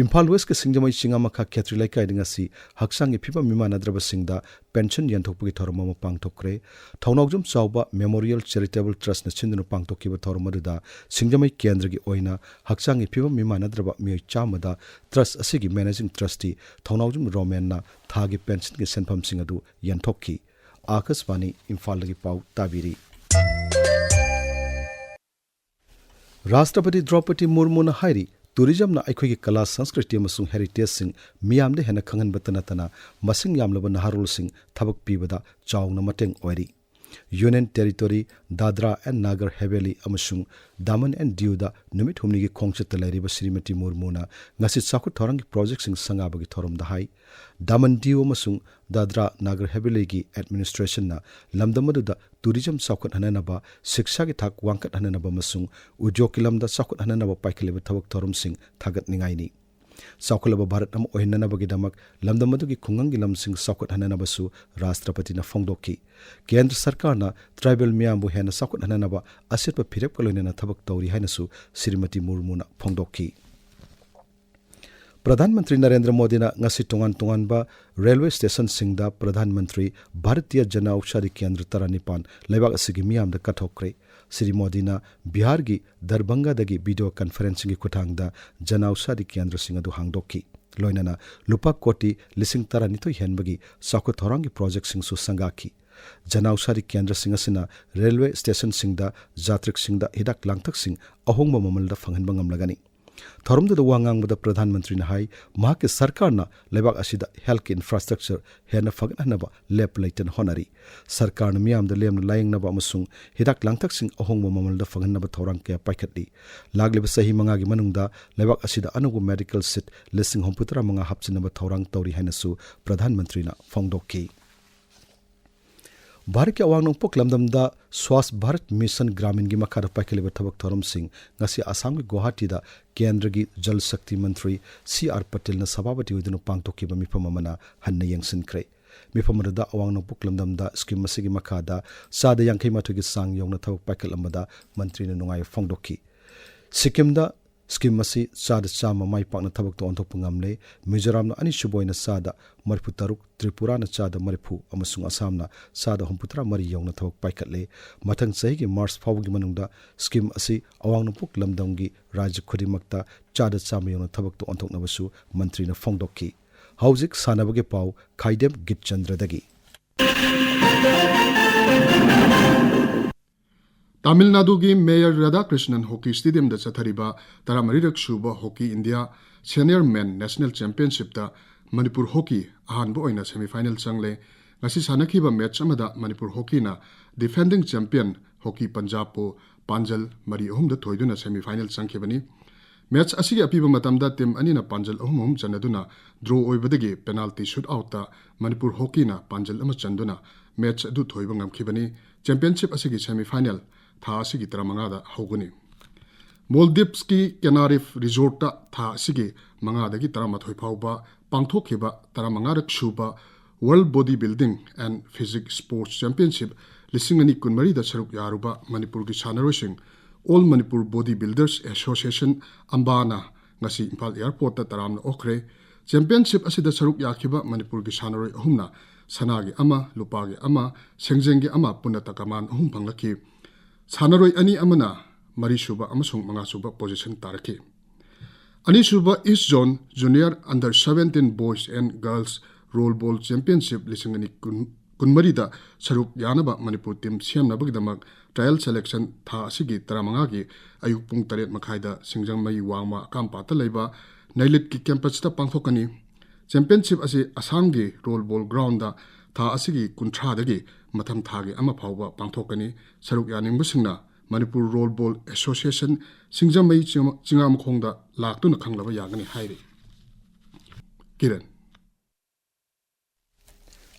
ꯏꯝꯐꯥꯜ West ꯀꯤ ꯁꯤꯡꯖꯃꯩ ꯆꯤꯉꯥꯃꯈꯥ ꯈꯦꯇ꯭ꯔꯤ ꯂꯩꯀꯥꯏꯗ ꯉꯁꯤ ꯍꯛꯆꯥꯡꯒꯤ ꯐꯤꯕꯝ ꯃꯤꯃꯥꯟꯅꯗ꯭ꯔꯕꯁꯤꯡꯗ pension ꯌꯦꯟꯊꯣꯛꯄꯒꯤ ꯊꯧꯔꯝ ꯑꯃ ꯄꯥꯡꯊꯣꯛꯈ꯭ꯔꯦ꯫ ꯊꯧꯅꯥꯎꯖꯝ ꯆꯥꯎꯕ Memorial Charitable Trust ꯅ ꯁꯤꯟꯗꯨꯅ ꯄꯥꯡꯊꯣꯛꯈꯤꯕ ꯊꯧꯔꯝ ꯑꯗꯨꯗ ꯁꯤꯡꯖꯃꯩ ꯀꯦꯟꯗ꯭ꯔꯒꯤ ꯑꯣꯏꯅ ꯍꯛꯆꯥꯡꯒꯤ ꯐꯤꯕꯝ ꯃꯤꯃꯥꯟꯅꯗ꯭ꯔꯕ ꯃꯤꯑꯣꯏ ꯆꯥꯝꯃꯗ trust ꯑꯁꯤꯒꯤ Managing Trustee ꯊꯧꯅꯥꯎꯖꯝ ꯔꯣꯃꯦꯟꯅ ꯊꯥꯒꯤ pension ꯒꯤ ꯁꯦꯟꯐꯝꯁꯤꯡ ꯑꯗꯨ ꯌꯦꯟꯊꯣꯛꯈꯤ꯫ ꯑꯥꯀꯥꯁꯕꯥꯅꯤ ꯏꯝꯐꯥꯜꯗꯒꯤ ꯄꯥꯎ ꯇꯥꯕꯤꯔꯤ꯫ ꯔꯥꯁꯇ꯭ꯔꯄꯇꯤ ꯗ꯭ꯔꯧꯄꯗꯤ ꯃꯨꯔꯃꯨꯅ ꯍꯥꯏꯔꯤ, ꯇꯨꯔꯤꯖꯝꯅ ꯑꯩꯈꯣꯏꯒꯤ ꯀꯂꯥ, ꯁꯪꯁꯀ꯭ꯔꯤꯇꯤ ꯑꯃꯁꯨꯡ ꯍꯦꯔꯤꯇꯦꯖꯁꯤꯡ ꯃꯤꯌꯥꯝꯗ ꯍꯦꯟꯅ ꯈꯪꯍꯟꯕꯇ ꯅꯠꯇꯅ ꯃꯁꯤꯡ ꯌꯥꯝꯂꯕ ꯅꯍꯥꯔꯣꯜꯁꯤꯡ ꯊꯕꯛ ꯄꯤꯕꯗ ꯆꯥꯎꯅ ꯃꯇꯦꯡ ꯑꯣꯏꯔꯤ꯫ Union territory, Dadra and Nagar ꯍꯦꯕꯦꯂꯤ ꯑꯃꯁꯨꯡ ꯗꯥꯃꯟ ꯑꯦꯟ ꯗꯤꯌꯨꯗ ꯅꯨꯃꯤꯠ ꯍꯨꯝꯅꯤꯒꯤ ꯈꯣꯡꯆꯠꯇ ꯂꯩꯔꯤꯕ ꯁ꯭ꯔꯤꯃꯇꯤ ꯃꯨꯔꯃꯨꯅ ꯉꯁꯤ ꯆꯥꯎꯈꯠ ꯊꯧꯔꯥꯡꯒꯤ ꯄ꯭ꯔꯣꯖꯦꯛꯁꯤꯡ ꯁꯪꯒꯥꯕꯒꯤ ꯊꯧꯔꯝꯗ ꯍꯥꯏ, ꯗꯥꯃꯟ ꯗꯤꯌꯨ ꯑꯃꯁꯨꯡ ꯗꯥꯗ꯭ꯔꯥ ꯅꯥꯒꯔ ꯍꯦꯕꯦꯂꯤꯒꯤ ꯑꯦꯗꯃꯤꯅꯤꯁꯇ꯭ꯔꯦꯁꯟꯅ ꯂꯝꯗꯝ ꯑꯗꯨꯗ ꯇꯨꯔꯤꯖꯝ ꯆꯥꯎꯈꯠꯍꯟꯅꯅꯕ, ꯁꯤꯛꯁꯥꯒꯤ ꯊꯥꯛ ꯋꯥꯡꯈꯠꯍꯟꯅꯅꯕ ꯑꯃꯁꯨꯡ ꯎꯗ꯭ꯌꯣꯒꯀꯤ ꯂꯝꯗ ꯆꯥꯎꯈꯠꯍꯟꯅꯅꯕ ꯄꯥꯏꯈꯠꯂꯤꯕ ꯊꯕꯛ ꯊꯧꯔꯝꯁꯤꯡ ꯊꯥꯒꯠꯅꯤꯡꯉꯥꯏꯅꯤ꯫ ꯆꯥꯎꯈꯠꯂꯕ ꯚꯥꯔꯠ ꯑꯃ ꯑꯣꯏꯍꯟꯅꯅꯕꯒꯤꯗꯃꯛ ꯂꯝꯗꯝ ꯑꯗꯨꯒꯤ ꯈꯨꯡꯒꯪꯒꯤ ꯂꯝꯁꯤꯡ ꯆꯥꯎꯈꯠꯍꯟꯅꯅꯕꯁꯨ ꯔꯥꯁꯇ꯭ꯔꯄꯇꯤꯅ ꯐꯣꯡꯗꯣꯛꯈꯤ꯫ ꯀꯦꯟꯗ꯭ꯔ ꯁꯔꯀꯥꯔꯅ ꯇ꯭ꯔꯥꯏꯕꯦꯜ ꯃꯤꯌꯥꯝꯕꯨ ꯍꯦꯟꯅ ꯆꯥꯎꯈꯠꯍꯟꯅꯅꯕ ꯑꯆꯦꯠꯄ ꯐꯤꯔꯦꯞꯀ ꯂꯣꯏꯅꯅ ꯊꯕꯛ ꯇꯧꯔꯤ ꯍꯥꯏꯅꯁꯨ ꯁ꯭ꯔꯤꯃꯇꯤ ꯃꯨꯔꯃꯨꯅ ꯐꯣꯡꯗꯣꯛꯈꯤ꯫ ꯄ꯭ꯔꯙꯥꯟ ꯃꯟꯇ꯭ꯔꯤ ꯅꯔꯦꯟꯗ꯭ꯔ ꯃꯣꯗꯤꯅ ꯉꯁꯤ ꯇꯣꯉꯥꯟ ꯇꯣꯉꯥꯟꯕ ꯔꯦꯜꯋꯦ ꯁ꯭ꯇꯦꯁꯟꯁꯤꯡꯗ ꯄ꯭ꯔꯙꯥꯟ ꯃꯟꯇ꯭ꯔꯤ ꯚꯥꯔꯇꯤꯌ ꯖꯅ ꯑꯧꯁꯥꯗꯤ ꯀꯦꯟꯗ꯭ꯔ ꯇꯔꯥꯅꯤꯄꯥꯟ ꯂꯩꯕꯥꯛ ꯑꯁꯤꯒꯤ ꯃꯤꯌꯥꯝꯗ ꯀꯠꯊꯣꯛꯈ꯭ꯔꯦ꯫ ꯁ꯭ꯔꯤ ꯃꯣꯗꯤꯅ ꯕꯤꯍꯥꯔꯒꯤ ꯗꯔꯚꯪꯒꯥꯗꯒꯤ ꯚꯤꯗꯤꯑꯣ ꯀꯟꯐꯔꯦꯟꯁꯤꯡꯒꯤ ꯈꯨꯠꯊꯥꯡꯗ ꯖꯅ ꯑꯧꯁꯥꯗꯤ ꯀꯦꯟꯗ꯭ꯔꯁꯤꯡ ꯑꯗꯨ ꯍꯥꯡꯗꯣꯛꯈꯤ꯫ ꯂꯣꯏꯅꯅ ꯂꯨꯄꯥ ꯀꯣꯇꯤ ꯂꯤꯁꯤꯡ ꯇꯔꯥꯅꯤꯊꯣꯏ ꯍꯦꯟꯕꯒꯤ ꯆꯥꯎꯈꯠ ꯊꯧꯔꯥꯡꯒꯤ ꯄ꯭ꯔꯣꯖꯦꯛꯁꯤꯡꯁꯨ ꯁꯪꯒꯥꯈꯤ꯫ ꯖꯅ ꯑꯧꯁꯥꯗꯤ ꯀꯦꯟꯗ꯭ꯔꯁꯤꯡ ꯑꯁꯤꯅ ꯔꯦꯜꯋꯦ ꯁ꯭ꯇꯦꯁꯟꯁꯤꯡꯗ ꯖꯥꯇ꯭ꯔꯤꯛꯁꯤꯡꯗ ꯍꯤꯗꯥꯛ ꯂꯥꯡꯊꯛꯁꯤꯡ ꯑꯍꯣꯡꯕ ꯃꯃꯜꯗ ꯐꯪꯍꯟꯕ ꯉꯝꯂꯒꯅꯤ꯫ ꯊꯧꯔꯝꯗꯨꯗ ꯋꯥ ꯉꯥꯡꯕꯗ ꯄ꯭ꯔꯙꯥꯟ ꯃꯟꯇ꯭ꯔꯤꯅ ꯍꯥꯏ, ꯃꯍꯥꯛꯀꯤ ꯁꯔꯀꯥꯔꯅ ꯂꯩꯕꯥꯛ ꯑꯁꯤꯗ ꯍꯦꯜꯊꯀꯤ ꯏꯟꯐ꯭ꯔꯥꯁ꯭ꯇ꯭ꯔꯛꯆꯔ ꯍꯦꯟꯅ ꯐꯒꯠꯍꯟꯅꯕ ꯂꯦꯞ ꯂꯩꯇꯅ ꯍꯣꯠꯅꯔꯤ꯫ ꯁꯔꯀꯥꯔꯅ ꯃꯤꯌꯥꯝꯗ ꯂꯦꯝꯅ ꯂꯥꯌꯦꯡꯅꯕ ꯑꯃꯁꯨꯡ ꯍꯤꯗꯥꯛ ꯂꯥꯡꯊꯛꯁꯤꯡ ꯑꯍꯣꯡꯕ ꯃꯃꯜꯗ ꯐꯪꯍꯟꯅꯕ ꯊꯧꯔꯥꯡ ꯀꯌꯥ ꯄꯥꯏꯈꯠꯂꯤ꯫ ꯂꯥꯛꯂꯤꯕ ꯆꯍꯤ ꯃꯉꯥꯒꯤ ꯃꯅꯨꯡꯗ ꯂꯩꯕꯥꯛ ꯑꯁꯤꯗ ꯑꯅꯧꯕ ꯃꯦꯗꯤꯀꯦꯜ ꯁꯤꯠ ꯂꯤꯁꯤꯡ ꯍꯨꯝꯐꯨꯇꯔꯥ ꯃꯉꯥ ꯍꯥꯞꯆꯤꯟꯅꯕ ꯊꯧꯔꯥꯡ ꯇꯧꯔꯤ ꯍꯥꯏꯅꯁꯨ ꯄ꯭ꯔꯙꯥꯟ ꯃꯟꯇ꯭ꯔꯤꯅ ꯐꯣꯡꯗꯣꯛꯈꯤ꯫ ꯚꯥꯔꯠꯀꯤ ꯑꯋꯥꯡ ꯅꯣꯡꯄꯣꯛ ꯂꯝꯗꯝꯗ ꯁ꯭ꯋꯥꯁ ꯚꯥꯔꯠ ꯃꯤꯁꯟ ꯒ꯭ꯔꯥꯃꯤꯟꯒꯤ ꯃꯈꯥꯗ ꯄꯥꯏꯈꯠꯂꯤꯕ ꯊꯕꯛ ꯊꯧꯔꯝꯁꯤꯡ ꯉꯁꯤ ꯑꯁꯥꯝꯒꯤ ꯒꯨꯋꯥꯍꯥꯇꯤꯗ ꯀꯦꯟꯗ꯭ꯔꯒꯤ ꯖꯜ ꯁꯛꯇꯤ ꯃꯟꯇ꯭ꯔꯤ ꯁꯤ ꯑꯥꯔ ꯄꯇꯦꯜꯅ ꯁꯚꯥꯄꯇꯤ ꯑꯣꯏꯗꯨꯅ ꯄꯥꯡꯊꯣꯛꯈꯤꯕ ꯃꯤꯐꯝ ꯑꯃꯅ ꯍꯟꯅ ꯌꯦꯡꯁꯤꯟꯈ꯭ꯔꯦ꯫ ꯃꯤꯐꯝ ꯑꯗꯨꯗ ꯑꯋꯥꯡ ꯅꯣꯡꯄꯣꯛ ꯂꯝꯗꯝꯗ ꯁ꯭ꯀꯤꯝ ꯑꯁꯤꯒꯤ ꯃꯈꯥꯗ ꯆꯥꯗ ꯌꯥꯡꯈꯩ ꯃꯥꯊꯣꯏꯒꯤ ꯆꯥꯡ ꯌꯧꯅ ꯊꯕꯛ ꯄꯥꯏꯈꯠꯂꯝꯕꯗ ꯃꯟꯇ꯭ꯔꯤꯅ ꯅꯨꯡꯉꯥꯏꯕ ꯐꯣꯡꯗꯣꯛꯈꯤ꯫ ꯁꯤꯛꯀꯤꯝꯗ ꯁ꯭ꯀꯤꯝ ꯑꯁꯤ ꯆꯥꯗ ꯆꯥꯝꯃ ꯃꯥꯏ ꯄꯥꯛꯅ ꯊꯕꯛꯇ ꯑꯣꯟꯊꯣꯛꯄ ꯉꯝꯂꯦ꯫ ꯃꯤꯖꯣꯔꯥꯝꯅ ꯑꯅꯤꯁꯨꯕ ꯑꯣꯏꯅ ꯆꯥꯗ ꯃꯔꯤꯐꯨ ꯇꯔꯨꯛ, ꯇ꯭ꯔꯤꯄꯨꯔꯥꯅ ꯆꯥꯗ ꯃꯔꯤꯐꯨ ꯑꯃꯁꯨꯡ ꯑꯁꯥꯝꯅ ꯆꯥꯗ ꯍꯨꯝꯐꯨꯇꯔꯥ ꯃꯔꯤ ꯌꯧꯅ ꯊꯕꯛ ꯄꯥꯏꯈꯠꯂꯦ꯫ ꯃꯊꯪ ꯆꯍꯤꯒꯤ ꯃꯥꯔꯆ ꯐꯥꯎꯕꯒꯤ ꯃꯅꯨꯡꯗ ꯁ꯭ꯀꯤꯝ ꯑꯁꯤ ꯑꯋꯥꯡ ꯅꯣꯡꯄꯣꯛ ꯂꯝꯗꯝꯒꯤ ꯔꯥꯖ꯭ꯌ ꯈꯨꯗꯤꯡꯃꯛꯇ ꯆꯥꯗ ꯆꯥꯝꯃ ꯌꯧꯅ ꯊꯕꯛꯇ ꯑꯣꯟꯊꯣꯛꯅꯕꯁꯨ ꯃꯟꯇ꯭ꯔꯤꯅ ꯐꯣꯡꯗꯣꯛꯈꯤ꯫ ꯍꯧꯖꯤꯛ ꯁꯥꯟꯅꯕꯒꯤ ꯄꯥꯎ, ꯈꯥꯏꯗꯦꯝ ꯒꯤꯠꯆꯟꯗ꯭ꯔꯗꯒꯤ꯫ ꯇꯥꯃꯤꯜ ꯅꯥꯗꯨꯒꯤ ꯃꯦꯌꯔ ꯔꯥꯙꯥꯀ꯭ꯔꯤꯁꯅꯟ ꯍꯣꯀꯤ ꯁ꯭ꯇꯦꯗꯤꯌꯝꯗ ꯆꯠꯊꯔꯤꯕ ꯇꯔꯥꯃꯔꯤꯔꯛ ꯁꯨꯕ ꯍꯣꯀꯤ ꯏꯟꯗꯤꯌꯥ ꯁꯦꯅꯤꯌꯔ ꯃꯦꯟ ꯅꯦꯁꯅꯦꯜ ꯆꯦꯝꯄꯤꯌꯟꯁꯤꯞꯇ ꯃꯅꯤꯄꯨꯔ ꯍꯣꯀꯤ ꯑꯍꯥꯟꯕ ꯑꯣꯏꯅ ꯁꯦꯃꯤꯐꯥꯏꯅꯦꯜ ꯆꯪꯂꯦ꯫ ꯉꯁꯤ ꯁꯥꯟꯅꯈꯤꯕ ꯃꯦꯠꯆ ꯑꯃꯗ ꯃꯅꯤꯄꯨꯔ ꯍꯣꯀꯤꯅ ꯗꯤꯐꯦꯟꯗꯤꯡ ꯆꯦꯝꯄꯤꯌꯟ ꯍꯣꯀꯤ ꯄꯟꯖꯥꯕꯄꯨ ꯄꯥꯟꯖꯜ ꯃꯔꯤ ꯑꯍꯨꯝꯗ ꯊꯣꯏꯗꯨꯅ ꯁꯦꯃꯤꯐꯥꯏꯅꯦꯜ ꯆꯪꯈꯤꯕꯅꯤ꯫ ꯃꯦꯠꯆ ꯑꯁꯤꯒꯤ ꯑꯄꯤꯕ ꯃꯇꯝꯗ ꯇꯤꯝ ꯑꯅꯤꯅ ꯄꯥꯟꯖꯜ ꯑꯍꯨꯝ ꯑꯍꯨꯝ ꯆꯟꯅꯗꯨꯅ ꯗ꯭ꯔꯣ ꯑꯣꯏꯕꯗꯒꯤ ꯄꯦꯅꯥꯜꯇꯤ ꯁꯨꯠ ꯑꯥꯎꯠꯇ ꯃꯅꯤꯄꯨꯔ ꯍꯣꯀꯤꯅ ꯄꯥꯟꯖꯜ ꯑꯃ ꯆꯟꯗꯨꯅ ꯃꯦꯠꯆ ꯑꯗꯨ ꯊꯣꯏꯕ ꯉꯝꯈꯤꯕꯅꯤ꯫ ꯆꯦꯝꯄꯤꯌꯟꯁꯤꯞ ꯑꯁꯤꯒꯤ ꯁꯦꯃꯤꯐꯥꯏꯅꯦꯜ ꯊꯥ ꯑꯁꯤꯒꯤ ꯇꯔꯥꯃꯉꯥꯗ ꯍꯧꯒꯅꯤ꯫ ꯃꯣꯜꯗꯤꯞꯁꯀꯤ ꯀꯦꯅꯥꯔꯤꯐ ꯔꯤꯖꯣꯔꯠꯇ ꯊꯥ ꯑꯁꯤꯒꯤ ꯃꯉꯥꯗꯒꯤ ꯇꯔꯥꯃꯥꯊꯣꯏ ꯐꯥꯎꯕ ꯄꯥꯡꯊꯣꯛꯈꯤꯕ ꯇꯔꯥꯃꯉꯥꯔꯛ ꯁꯨꯕ World Body Building and Physique Sports Championship ꯂꯤꯁꯤꯡ ꯑꯅꯤ ꯀꯨꯟꯃꯔꯤꯗ ꯁꯔꯨꯛ ꯌꯥꯔꯨꯕ ꯃꯅꯤꯄꯨꯔꯒꯤ ꯁꯥꯟꯅꯔꯣꯏꯁꯤꯡ All Manipur Body Builders Association, ꯑꯝꯕꯥꯅ ꯉꯁꯤ ꯏꯝꯐꯥꯜ ꯑꯦꯌꯔꯄꯣꯔꯠꯇ ꯇꯔꯥꯝꯅ ꯑꯣꯛꯈ꯭ꯔꯦ꯫ ꯆꯦꯝꯄꯤꯌꯟꯁꯤꯞ ꯑꯁꯤꯗ ꯁꯔꯨꯛ ꯌꯥꯈꯤꯕ ꯃꯅꯤꯄꯨꯔꯒꯤ ꯁꯥꯟꯅꯔꯣꯏ ꯑꯍꯨꯝꯅ ꯁꯅꯥꯒꯤ ꯑꯃ, ꯂꯨꯄꯥꯒꯤ ꯑꯃ, ꯁꯦꯡꯖꯦꯡꯒꯤ ꯑꯃ, ꯄꯨꯟꯅ ꯇꯀꯃꯥꯟ ꯑꯍꯨꯝ ꯐꯪꯂꯛꯈꯤ꯫ ꯁꯥꯟꯅꯔꯣꯏ ꯑꯅꯤ ꯑꯃꯅ ꯃꯔꯤꯁꯨꯕ ꯑꯃꯁꯨꯡ ꯃꯉꯥꯁꯨꯕ ꯄꯣꯖꯤꯁꯟ ꯇꯥꯔꯛꯈꯤ꯫ ꯑꯅꯤꯁꯨꯕ East Zone Junior Under Seventeen Boys and Girls Roll Ball Championship ꯂꯤꯁꯤꯡ ꯑꯅꯤ ꯀꯨꯟ, ꯀꯨꯟꯃꯔꯤꯗ ꯁꯔꯨꯛ ꯌꯥꯅꯕ ꯃꯅꯤꯄꯨꯔ ꯇꯤꯝ ꯁꯦꯝꯅꯕꯒꯤꯗꯃꯛ trial selection ꯊꯥ ꯑꯁꯤꯒꯤ ꯇꯔꯥꯃꯉꯥꯒꯤ ꯑꯌꯨꯛ ꯄꯨꯡ ꯇꯔꯦꯠ ꯃꯈꯥꯏꯗ ꯁꯤꯡꯖꯃꯩ ꯋꯥꯡꯃ ꯑꯀꯥꯝꯄꯥꯠꯇ ꯂꯩꯕ ꯅꯩꯂꯤꯠꯀꯤ ꯀꯦꯝꯄꯁꯇ ꯄꯥꯡꯊꯣꯛꯀꯅꯤ꯫ ꯆꯦꯝꯄꯤꯌꯟꯁꯤꯞ ꯑꯁꯤ ꯑꯁꯥꯝꯒꯤ ꯔꯣꯜ ꯕꯣꯜ ꯒ꯭ꯔꯥꯎꯟꯗ ꯊꯥ ꯑꯁꯤꯒꯤ ꯀꯨꯟꯊ꯭ꯔꯥꯗꯒꯤ ꯃꯊꯪ ꯊꯥꯒꯤ ꯑꯃ ꯐꯥꯎꯕ ꯄꯥꯡꯊꯣꯛꯀꯅꯤ꯫ ꯁꯔꯨꯛ ꯌꯥꯅꯤꯡꯕꯁꯤꯡꯅ ꯃꯅꯤꯄꯨꯔ ꯔꯣꯜ ꯕꯣꯜ ꯑꯦꯁꯣꯁꯤꯌꯦꯁꯟ ꯁꯤꯡꯖꯃꯩ ꯆꯤꯉꯥ-, ꯆꯤꯉꯥꯃꯈꯣꯡꯗ ꯂꯥꯛꯇꯨꯅ ꯈꯪꯅꯕ ꯌꯥꯒꯅꯤ ꯍꯥꯏꯔꯤ꯫ ꯀꯤꯔꯟ꯫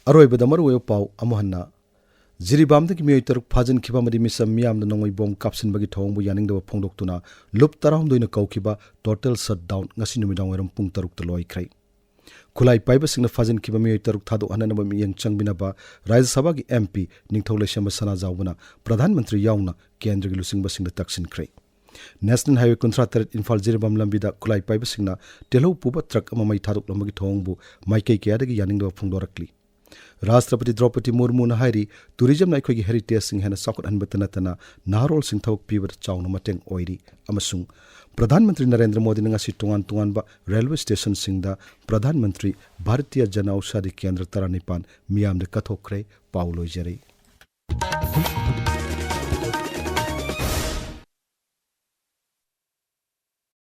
ꯑꯔꯣꯏꯕꯗ ꯃꯔꯨꯑꯣꯏꯕ ꯄꯥꯎ ꯑꯃꯨꯛ ꯍꯟꯅ꯫ ꯖꯤꯔꯤꯕꯥꯝꯗꯒꯤ ꯃꯤꯑꯣꯏ ꯇꯔꯨꯛ ꯐꯥꯖꯤꯟꯈꯤꯕ ꯑꯃꯗꯤ ꯃꯤꯆꯝ ꯃꯤꯌꯥꯝꯗ ꯅꯣꯡꯃꯩ ꯕꯣꯝ ꯀꯥꯞꯁꯤꯟꯕꯒꯤ ꯊꯧꯑꯣꯡꯕꯨ ꯌꯥꯅꯤꯡꯗꯕ ꯐꯣꯡꯗꯣꯛꯇꯨꯅ ꯂꯨꯞ ꯇꯔꯥꯍꯨꯝꯗꯣꯏꯅ ꯀꯧꯈꯤꯕ total shutdown ꯉꯁꯤ ꯅꯨꯃꯤꯗꯥꯡꯋꯥꯏꯔꯝ ꯄꯨꯡ ꯇꯔꯨꯛꯇ ꯂꯣꯏꯈ꯭ꯔꯦ꯫ ꯈꯨꯠꯂꯥꯏ ꯄꯥꯏꯕꯁꯤꯡꯅ ꯐꯥꯖꯤꯟꯈꯤꯕ ꯃꯤꯑꯣꯏ ꯇꯔꯨꯛ ꯊꯥꯗꯣꯛꯍꯟꯅꯅꯕ ꯃꯤꯠꯌꯦꯡ ꯆꯪꯕꯤꯅꯕ ꯔꯥꯖ꯭ꯌ ꯁꯚꯥꯒꯤ MP ꯅꯤꯡꯊꯧ ꯂꯩꯁꯦꯝꯕ ꯁꯅꯥꯖꯥꯎꯕꯅ ꯄ꯭ꯔꯙꯥꯟ ꯃꯟꯇ꯭ꯔꯤ ꯌꯥꯎꯅ ꯀꯦꯟꯗ꯭ꯔꯒꯤ ꯂꯨꯆꯤꯡꯕꯁꯤꯡꯗ ꯇꯛꯁꯤꯟꯈ꯭ꯔꯦ꯫ National Highway ꯀꯨꯟꯊ꯭ꯔꯥ ꯇꯔꯦꯠ ꯏꯝꯐꯥꯜ ꯖꯤꯔꯤꯕꯥꯝ ꯂꯝꯕꯤꯗ ꯈꯨꯠꯂꯥꯏ ꯄꯥꯏꯕꯁꯤꯡꯅ ꯇꯦꯜꯍꯧ ꯄꯨꯕ ꯇ꯭ꯔꯛ ꯑꯃ ꯃꯩ ꯊꯥꯗꯣꯛꯂꯝꯕꯒꯤ ꯊꯧꯑꯣꯡꯕꯨ ꯃꯥꯏꯀꯩ ꯀꯌꯥꯗꯒꯤ ꯌꯥꯅꯤꯡꯗꯕ ꯐꯣꯡꯗꯣꯔꯛꯂꯤ꯫ ꯔꯥꯁꯇ꯭ꯔꯄꯇꯤ ꯗ꯭ꯔꯧꯄꯗꯤ ꯃꯨꯔꯃꯨꯅ ꯍꯥꯏꯔꯤ, tourismꯅ ꯑꯩꯈꯣꯏꯒꯤ heritageꯁꯤꯡ ꯍꯦꯟꯅ ꯆꯥꯎꯈꯠꯍꯟꯕꯇ ꯅꯠꯇꯅ ꯅꯍꯥꯔꯣꯜꯁꯤꯡ ꯊꯕꯛ ꯄꯤꯕꯗ ꯆꯥꯎꯅ ꯃꯇꯦꯡ ꯑꯣꯏꯔꯤ ꯑꯃꯁꯨꯡ ꯄ꯭ꯔꯙꯥꯟ ꯃꯟꯇ꯭ꯔꯤ ꯅꯔꯦꯟꯗ꯭ꯔ ꯃꯣꯗꯤꯅ ꯉꯁꯤ ꯇꯣꯉꯥꯟ ꯇꯣꯉꯥꯟꯕ railway stationꯁꯤꯡꯗ ꯄ꯭ꯔꯙꯥꯟ ꯃꯟꯇ꯭ꯔꯤ ꯚꯥꯔꯇꯤꯌ ꯖꯟ ꯑꯧꯁꯥꯙꯤ ꯀꯦꯟꯗ꯭ꯔ ꯇꯔꯥꯅꯤꯄꯥꯟ ꯃꯤꯌꯥꯝꯗ ꯀꯠꯊꯣꯛꯈ꯭ꯔꯦ꯫ ꯄꯥꯎ ꯂꯣꯏꯖꯔꯦ꯫